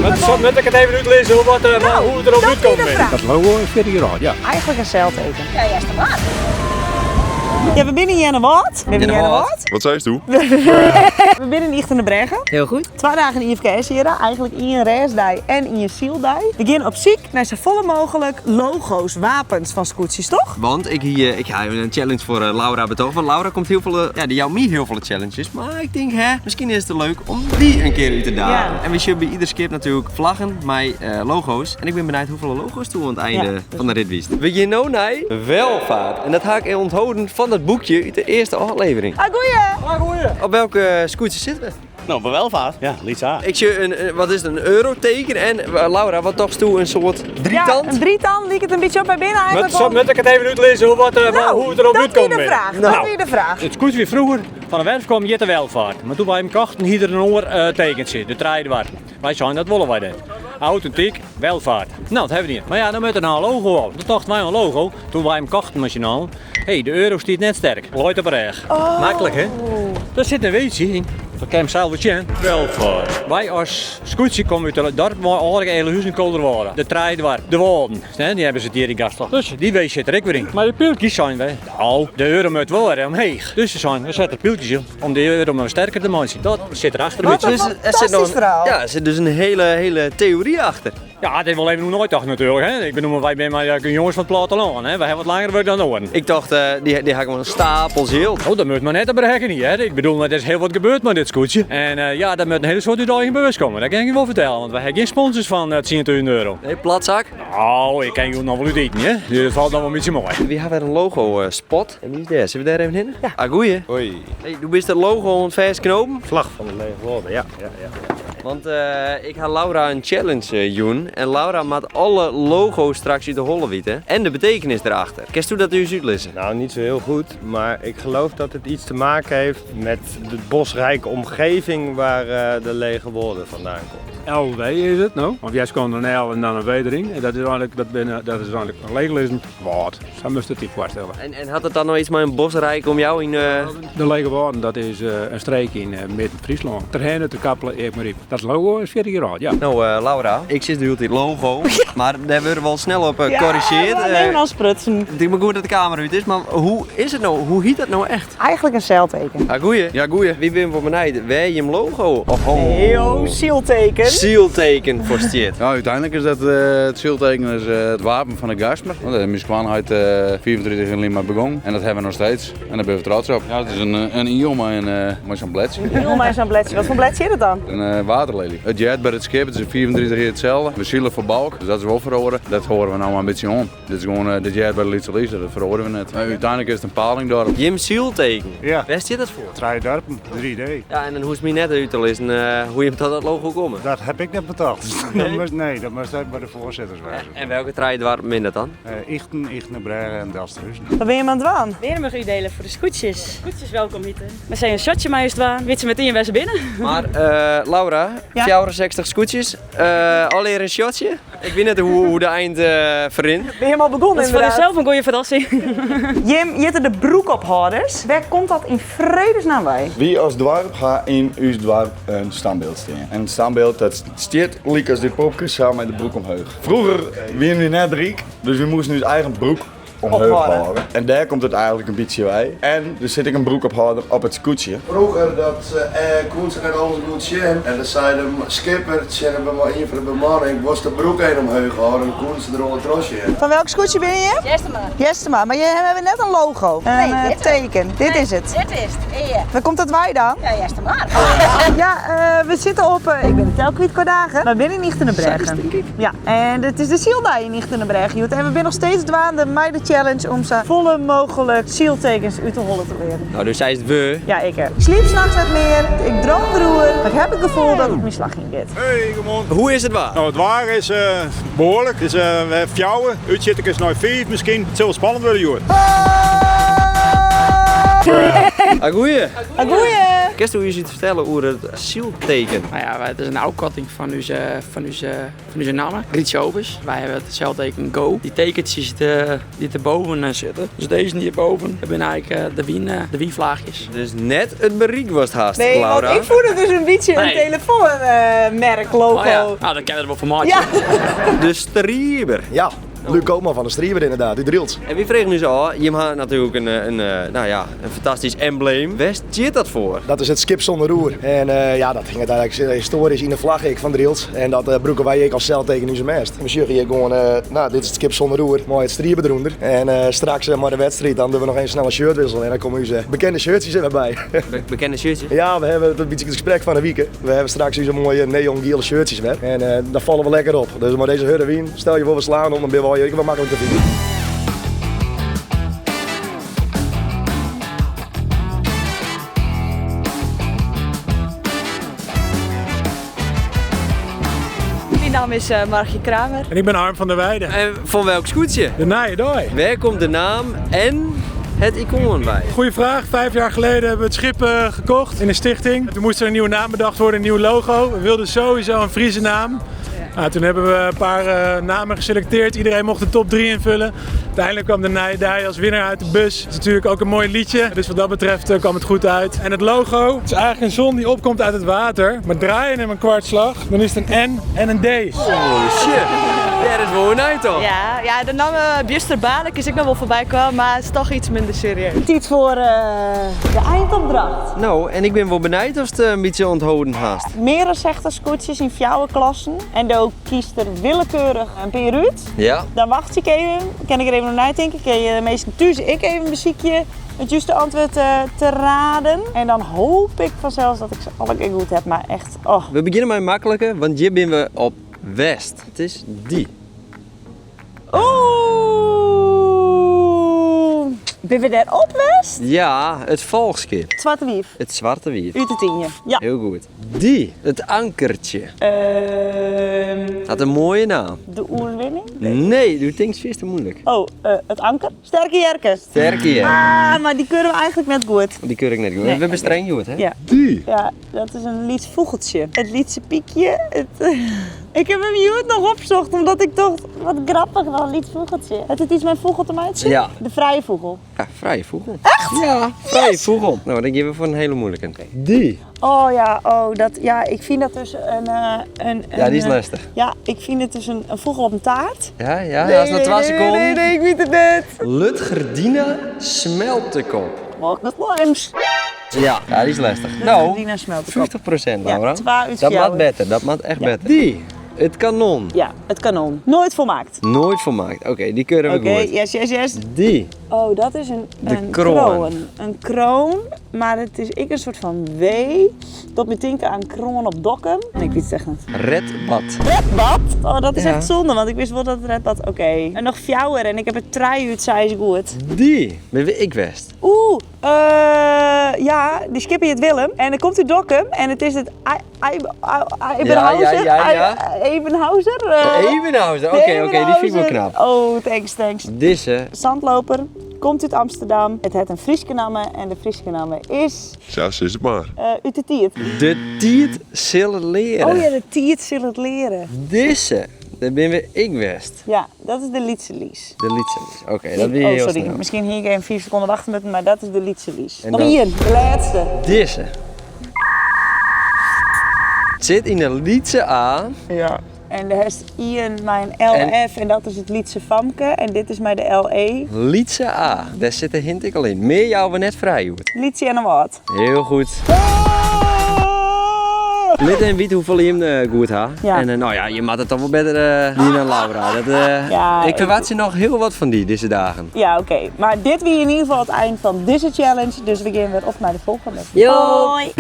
Moat ik it even útlizze hoe wat, Nou, hoe it derop dat wie útkommen de is? fraach. Dat logo is 40 jaar oud, ja. Eigenlijk in seilteken. Ja, juist maar. Ja, we binne yn Earnewâld. We binne yn Earnewâld. Wat seist do? We binne yn Ychtenbrêge. Hiel goed. Twa dagen IFKS hjir, eigentlik ien rêstdei en ien syldei. We gean op syk nei safolle mooglik logo's, wapens fan skûtsjes, toch? Want ik hie, ik ha even in challenge foar Laura betocht. Want Laura komt hiel folle, ja, dy jout my hiel folle challenges. Mar ik tink, hè, miskien is it leuk om dy in kear út te dagen. Ja. En we sjogge by ieder skip natuerlik flaggen mei logo's. En ik bin benijd hoefolle logo's do oan it einde Ja. fan de rit witst. We gean no nei Welvaart. En dat ha ik ûntholden fan it boekje út de earste ôflevering. Ah, goeie! Ah, goeie. Op welke skûtsje sitte we? No, by Welvaart. Ja, Lyts A. Ik sjoch in, wat is it, in euroteken en Laura, wat tochtst do, in soart drietand? Ja, in drietand liket it in bytsje op. Wy binne eigentlik Moat, moat ik it even útlizze hoe, wat, Nou, hoe it derop dat wie útkommen de is? fraach. Nou, Dat wie de fraach. It skûtsje wie froeger fan de werf kommen hjit de Welvaart. Mar doe't wy him kochten hie er in oar tekentsje, de trije doarpen. Wy seinen dat wolle wy net. Autentyk Welvaart. No, dat hawwe we dien. Mar ja, dan moat der no in logo op. Doe tochten wy oan in logo, doe't wy him kochten mei syn allen. Hé, de euro stiet net sterk. Leit op 'e rêch. Maklik, hè? Der sit in weetsje yn. Dat kin him sels wol sjen. Welvaart. Wy as skûtsje komme út it dorp mei âlde Ealahuzen en Kolderwâlde. De trije doarpen. De Wâlden. Dy hawwe se it hjir yn Gastland. Dus dy wee sit der ek wer yn. Mei de pylkjes seinen wy, no, de euro moat wol wer omheech. Dus se seinen, we sette pylkjes yn om de euro mar sterker te meitsjen. Dat sit der achter in Wat bytsje. een Dus er sit nog fantastysk ferhaal. Ja, der sit dus in hiele, hiele teory achter. Ja, it is wol even oer neitocht natuerlik. Hè? Ik bedoel, wy binne mar jonges fan it plattelân. Hè? Wy hawwe wat langer wurk dan oaren. Ik tocht, dy, dy ha gewoan stapels jild. Oh, dat moat mar net op rekkenje. Hè? Ik bedoel, der is hiel wat gebeurd mei dit skûtsje. En ja, der moat in hiele soad út eigen beurs komme. Dat kin ik je wol fertelle, want wy hawwe gjin sponsors fan 10.000 euro. Nee, platzak? Nou, ik kin jûn noch wol út iten, hè? Dus dat falt noch wol in bytsje mei. Wy hawwe wer in logo spot. En dy is dêr. Sille we dêr even hinne? Ja. Ah, goeie. Hoi. Hey, do bist it logo oan it fêstknopen? Flach fan de Lege Wâlden, ja. ja, ja. Want ik ha Laura in challenge jûn en Laura moat alle logo's straks út de holle witte en de betekenis derachter. Kinst dat ús útlizze? Nou, niet zo heel goed, maar ik geloof dat het iets te maken heeft met de bosrijke omgeving waar de Lege Wolden vandaan komt. LW is it, no? Want earst komt in L en dan in W deryn. En dat is eigentlik, dat binne, dat is eigentlik in leechlizzend wâld. Sa moatst it dy foarstelle. En, en hat it dan noch iets mei in bosrijk om jou yn... De Lege Wâlden, dat is in streek yn Midden-Fryslân. Terherne, Terkaple, Eagmaryp. Dat logo is 40 jier âld, ja. No, Laura, ik sis de hiele tiid logo, mar dêr wurde we al snel op korrizjeard. Ja, neem al sprutsen. It is mar goed dat de kamera út is, mar hoe is it no? Hoe hjit dat no echt? Eigentlik in seilteken. Ah, goeie. Ja, goeie. Wy binne wol benijd wêr jim logo of Jo sylteken. Sylteken foar stiet. Nou, úteinlik is dat it sylteken is it wapen fan de Gastmer. Want myn skoanheit 35 jier lyn mei begûn en dat hawwe we noch steeds. En dêr binne we trots op. Ja, it is in iel mei mei sa'n bledsje. In iel mei sa'n bledsje. Wat foar bledsje is it dan? In waterlelie. It heart by it skip, it is 35 jier itselde. We sile foar Balk, dus dat is wol feroare. Dat hâlde we no mar in bytsje oan. Dit is gewoan, dit heart by de Lytse Lise, dat feroare we net. Úteinlik is it in palingdorp. Jim sylteken, Ja. wêr stiet dat foar? Trije dorpen, 3D. Ja, en dan hoechst my net út te lizzen hoe jim ta dat logo komme. Dat heb ik net betocht. Dat moast, nee, dat moast by de foarsitters wêze. En welke trije doarpen binne dat dan? Ychten, Ychtenbrêge en Delsterhuzen. Wat binne je oan it dwaan? Wearnbúch útdiele foar de skûtsjes. Skûtsjes welkom hite. We sille in shotje mei ús dwaan. Wit se met ien wêr se binne. Mar Laura, Ja? 64 skûtsjes, allegear in shotje? Ik wit net hoe de eind ferrint. Binne jim al begûn Dat is foar ynderdaad? ússels in goede ferrassing. Jim hjitte de broekophâlders. Wêr komt dat yn fredesnaam wei? Wy as doarp ha yn ús doarp in standbeeld stean. En it standbeeld dat stiet lykas dit popke sa mei de broek omheech. Froeger wiene wy net ryk, dus wy moasten ús eigen broek omheech hâlde. En dêr komt it eigentlik in bytsje wei. En der sit ek in broekophâlder op it skûtsje. Froeger dat koenen se net alles goed sjen en dan sei de skipper tsjin de ien fan de bemanning, wolst de broek even omheech hâlde, dan koenen se der ûnder troch sjen. Fan welk skûtsje binne je? Jestema. Jestema, mar je hawwe net in logo, Nee, in dit teken. Dit is it. Dit is it, ja. Wêr komt dat wei dan? Ja, Jestema. Ja, we sitte op, ik bin de tel kwyt kwa dagen, mar we binne yn Ychtenbrêge. Ja, en it is de syldei yn Ychtenbrêge hjoed en we binne noch steeds dwaande mei de challenge om sa folle mooglik syltekens út de holle te learen. No, do seist we. Ja, ik. Ik sliep nachts net mear, ik droom deroer, mar ik ha it gefoel dat it myn slach yn giet. Hey, goeiemoarn. Hoe is it waar? No, it waar is behoarlik. It is fjouwer, útsjittekes nei fiif miskien. It sil wol spannend wurde hjoed. Agoeie! Agoeie! Kinst ús yts fertelle oer it sylteken? Nou ja, het is een ôfkoarting fan ús, fan ús, fan ús namme, Grytsje Obes. Wy hawwe it sylteken Go. Dy tekentsjes dy't derboven sitte, dus dizze hjirboven, dat binne eigentlik de wyn, de wynflaachjes. Dus net it berik watst hast, Nee, want Laura. ik fûn it dus in bytsje in Nee. telefoanmerk logo. Oh ja, nou, dan kin er wol fan meitsje. Ja. De Strieber. Ja, Luc Koopman fan de Strieber inderdaad, út Drylts. En wy fregen ús ôf, jim ha natuerlik in, in, nou ja, in fantastysk embleem. Wêr stiet dat foar? Dat is it skip sûnder roer. En ja, dat hinget eigentlik histoarysk yn de flagge ek fan Drylts. En dat brûke wy ek as sylteken ús mêst. We sjogge hjir gewoan, nou, dit is it skip sûnder roer mei it Strieber derûnder. En straks mei de wedstriid dan dogge we noch even snel in shirtwissel en dan komme ús bekende shirtsjes der wer by. Bekende shirtsjes? Ja, we hawwe it in bytsje it gesprek fan de wike. We hawwe straks ús moaie neongiele shirtsjes wer. En dan falle we lekker op. Dus mei dizze hurde wyn, stel je foar we slaan om, dan binne we allegear ek wol maklik te finen. Myn namme is Margje Kramer. En ik ben Harm van der Weijden. En fan welk skûtsje? De Nije Dei. Wêr komt de naam en het icoon by? Goeie vraag. 5 jaar geleden hebben we het schip gekocht in een stichting. Toen moest er een nieuwe naam bedacht worden, een nieuw logo. We wilden sowieso een Friese naam. Nou, toen hebben we een paar namen geselecteerd. Iedereen mocht de top 3 invullen. Uiteindelijk kwam de Nije Dei als winnaar uit de bus. Het is natuurlijk ook een mooi liedje, dus wat dat betreft kwam het goed uit. En het logo, het is eigenlijk een zon die opkomt uit het water. Maar draai je hem een kwartslag, dan is het een N en een D. Oh shit, dat is wel een toch? Ja, ja, de naam Bjuster Balik is ek noch wol foarby kaam, mar it is toch iets minder serieus. Tiid foar de eindopdracht. Nou, en ik bin wol benijd oftst in bytsje ûntholden hast. Mear as 60 skûtsjes yn fjouwer klassen en do kiest der willekeurich in pear út. Ja. Dan wacht ik even, kin ik der even oer neitinke, kinne je de minsken thús ek even besykje it juste antwurd te raden. En dan hoop ik fansels dat ik se allegear goed ha, mar echt, oh. We begjinne mei in maklike, want hjir binne we op west. It is dy. Oeh! Binne we dêr op west? Ja, it folchskip. It Swarte Wief. It Swarte Wief. Út de Tynje, ja. Hiel goed. Dy, it ankertsje. Hat in moaie naam. De oerwinning? Nee, do tinkst fierste muoilik. Oh, it anker? Sterke Jerke. Sterke Jerke. Ah, mar dy keure we eigentlik net goed. Dy keur ik net goed. Nee. We binne streng hjoed, hè? Ja. Dy. Ja, dat is in lyts fûgeltsje. It lytse pykje. It, ik ha him hjoed noch opsocht omdat ik tocht, wat grappich, wat in lyts fûgeltsje. Hat it yts mei fûgel te meitsjen? Ja. De frije fûgel. Ja, frije fûgel. Echt? Ja, frije Yes! fûgel. No, dan gean we foar in hiele muoilike. Dy. Oh ja, oh, dat, ja, ik fyn dat dus in, in, Ja, dy is lestich. Ja, ik fyn it dus in fûgel op in taart. Ja, ja, dat is noch twa sekonden. Nee, nee, ik wit it net. Lutgerdina Smeltekop. Walk the flames. Ja, ja, dy is lestich. No, Lutgerdina Smeltekop. 50% Laura. Ja, twa út Dat moat fjouwer. better, dat moat echt Ja. better. Dy, it kanon. Ja, it kanon. Noait folmaakt. Noait folmaakt. Oké, dy keure we Oké, goed. yes, yes, yes. Dy. Oh, dat is een, De een kroon. kroon. Een kroon, mar it is ek in soart fan W. Docht my tinke oan kroon op Dokkum. Nee, ik wit it echt net. Redbad. Redbad? Oh, dat is Ja. echt zonde, want ik wist wol dat het Redbad... Oké. En noch fjouwer en ik ha der trije út seis goed. Dy, binne we ek west. Oeh, ja, dy skipper hjit Willem en hy komt út Dokkum en it is it Ebenhauser. Ja, ja, ja, ja. Ebenhauser. De Ebenhauser, oké, oké, dy fyn ik wol Ebenhauser. knap. Oh, thanks, thanks. Dizze. Zandloper komt út Amsterdam. It hat in Fryske namme en de Fryske namme is Sa, sis it mar. Ut de tiid. De tiid sil it leare. Oh ja, de tiid sil it leare. Dizze, dêr binne we ek west. Ja, dat is de Lytse Lies. De Lytse Lies, oké, dat wie Oh, hiel sorry, snel. miskien hie ik even 5 sekonden wachte moatten, mar dat is de Lytse Lies. En Noch dan- ien, de lêste. Dizze. It sit yn de lytse A. Ja. En dêr hast ien mei in LF en dat is it Lytse Famke. En dit is mei de LE. Lytse A, dêr sit de hint ek al yn. Mear jouwe we net frij hjoed. Lytse Earnewâld. Hiel goed. Lit even witte hoefolle jim goed ha. Ja. En no ja, je moatte it toch wol better dien dan Laura. Dat, Ja, ik ik ferwachtsje noch hiel wat fan dy dizze dagen. Ja, oké. Mar dit wie yn ieder gefal it ein fan dizze challenge. Dus we gean wer op nei de folgjende. Jo. Hoi.